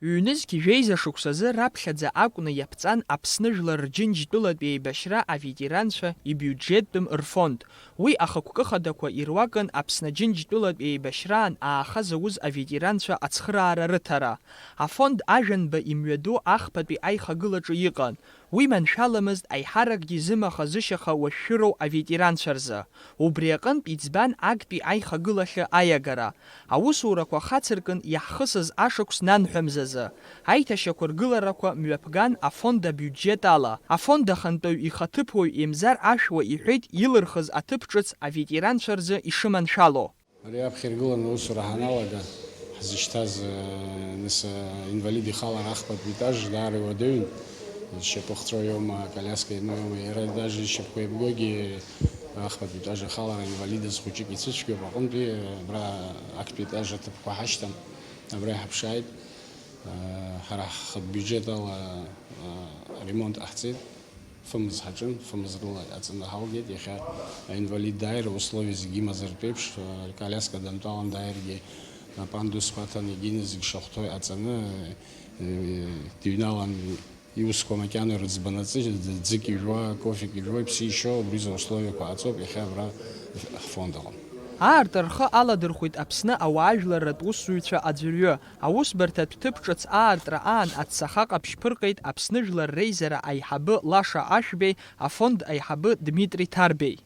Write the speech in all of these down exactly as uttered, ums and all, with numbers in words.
Ҩнызқь жәеиза шықәсазы раԥхьаӡа акәны иаԥҵан Аԥсны Жәлар Рџьынџьтәылатә Еибашьра аветеранцәа ибиуџьеттәым рфонд. Уи ахықәкы хадақәа ируакын Аԥсны Аџьынџьтәылатә Еибашьраан ааха зауз аветеранцәа ацхыраара рыҭара. Афонд Ажәанба имҩаду ахԥатәи аихагылаҿы иҟан. Уи маншәаламызт, аиҳаракгьы изымаха-зышьаха уашәшәыроу аветеранцәа рзы. Убри аҟынтә иӡбан актәи аихагылахьы аиагара. Аусурақәа хацыркын иаҳхысыз ашықәс нанҳәамзазы. Аиҭашьақәыргыларақәа мҩаԥган афонд абиуџьет ала. Афонд ахантәаҩ ихаҭыԥуаҩ Емзар Ашәуа иҳәеит илырхыз аҭыԥ ҿыц аветеранцәа рзы ишыманшәало. Ари аԥхьа иргыланы аусура ҳаналага, ҳзышьҭаз, э, нас, э, инвалид ихалара ахԥатә етаж даара иуадаҩын. Зшьапы хҵәо иоума, аколиаска иану иоума, иара даже зшьапқәа еибгогьы ахԥатә етаж ахалара инвалидаз хәыҷык ицәыцәгьоуп. Аҟынтәи, э, абра актәи етаж аҭыԥқәа ҳашьҭан, абра иҳаԥшааит. Э, ҳара ҳхатә биуџьет ала, э, аремонт ҟаҳҵеит. Фымз ҳаҿын, фымз рыла аҵаны ҳалгеит. Иахьа аинвалид дааира условиа зегьы имазартә еиԥш, э, коляска дантәалан дааиргьы, апандусқәа аҭаны, егьины зегь шахәҭоу иҟаҵаны, э, дыҩналан, иусқәа макьана рыӡбанаҵы, ӡ-, ӡык ижәуа, кофек ижәуа, иԥсы ишьо, убри рзы условиақәа ҟаҵоуп иахьа абра ҳфонд аҟны. Аартра рхы аладырхәит Аԥсны ауаажәларратә усзуҩцәа аӡәырҩы. Аусбарҭатә ҭыԥ ҿыц аартра аан аццаха ҟаԥшь ԥырҟеит Аԥсны Жәлар Реизара аиҳабы Лаша Ашәбеи афонд аиҳабы Дмитри Ҭарбеи.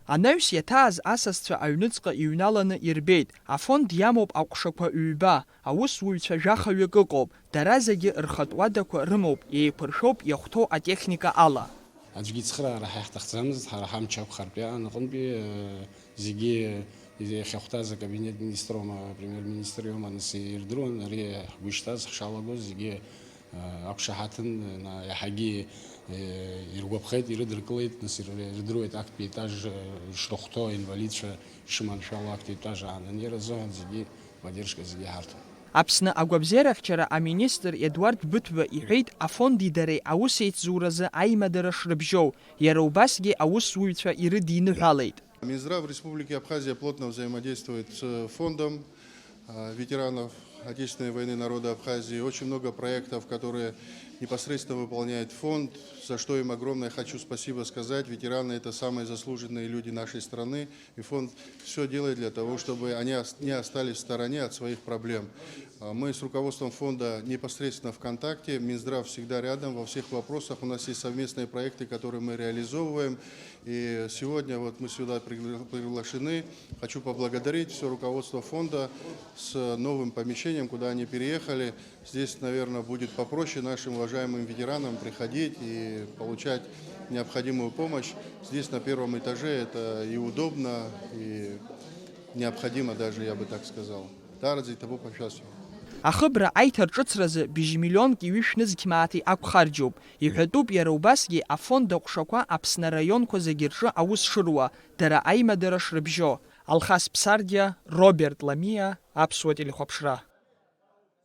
Анаҩс иаҭааз асасцәа аҩныҵҟа иҩналаны ирбеит, афонд иамоуп аҟәшақәа ҩба, аусзуҩцәа жәахаҩык ыҟоуп, дара зегьы рхатә уадақәа рымоуп, еиқәыршәоуп иахәҭоу атехника ала. Аӡәгьы ицхыраара ҳа иаҳҭахӡамызт, ҳара ҳамч акәхартә иаан аҟынтәи, э, зегьы иахьахәҭаз акабинет министроума, апремьер-министр иоума, нас ирдыруан, ари ҳгәы ишҭаз, ҳшалагоз зегьы, э, ақәшаҳаҭын, на-, иаҳагьы, э, иргәаԥхеит, ирыдыркылеит, нас ир-, ирдыруеит актәи етаж, э, ишрыхәҭоу, аинвалидцәа ишыманшәало актәи етаж аананеира азыҳәан зегьы, поддержка зегьы ҳарҭон. Аԥсны агәабзиарахьчара аминистр Едуард Быҭәба иҳәеит, афонди дареи аусеицзуразы аимадара шрыбжьоу, иара убасгьы аусзуҩцәа ирыдиныҳәалеит. Минздрав Республики Абхазия плотно взаимодействует с фондом, а, ветеранов Отечественной войны народа Абхазии. Очень много проектов, которые непосредственно выполняет фонд, за что им огромное хочу спасибо сказать. Ветераны — это самые заслуженные люди нашей страны. И фонд всё делает для того, чтобы они ос-, не остались в стороне от своих проблем. А, мы с руководством фонда непосредственно в контакте. Минздрав всегда рядом во всех вопросах. У нас есть совместные проекты, которые мы реализовываем. И сегодня вот мы сюда пригла-, приглашены. Хочу поблагодарить всё руководство фонда с новым помещением, куда они переехали. Здесь, наверное, будет попроще нашим уважаемым ветеранам приходить и получать необходимую помощь. Здесь, на первом этаже, это и удобно, и необходимо даже, я бы так сказал. Даараӡа иҭабуп ҳәа. Ахыбра аиҭарҿыцразы быжь миллионки ҩышә нызқь мааҭи ақәхарџьуп. Иҳәатәуп иара убасгьы афонд аҟәшақәа Аԥсны араионқәа зегьы рҿы аус шыруа, дара аимадара шрыбжьо. Алхас Ԥсардиа, Роберт Ламиа, Аԥсуа телехәаԥшра.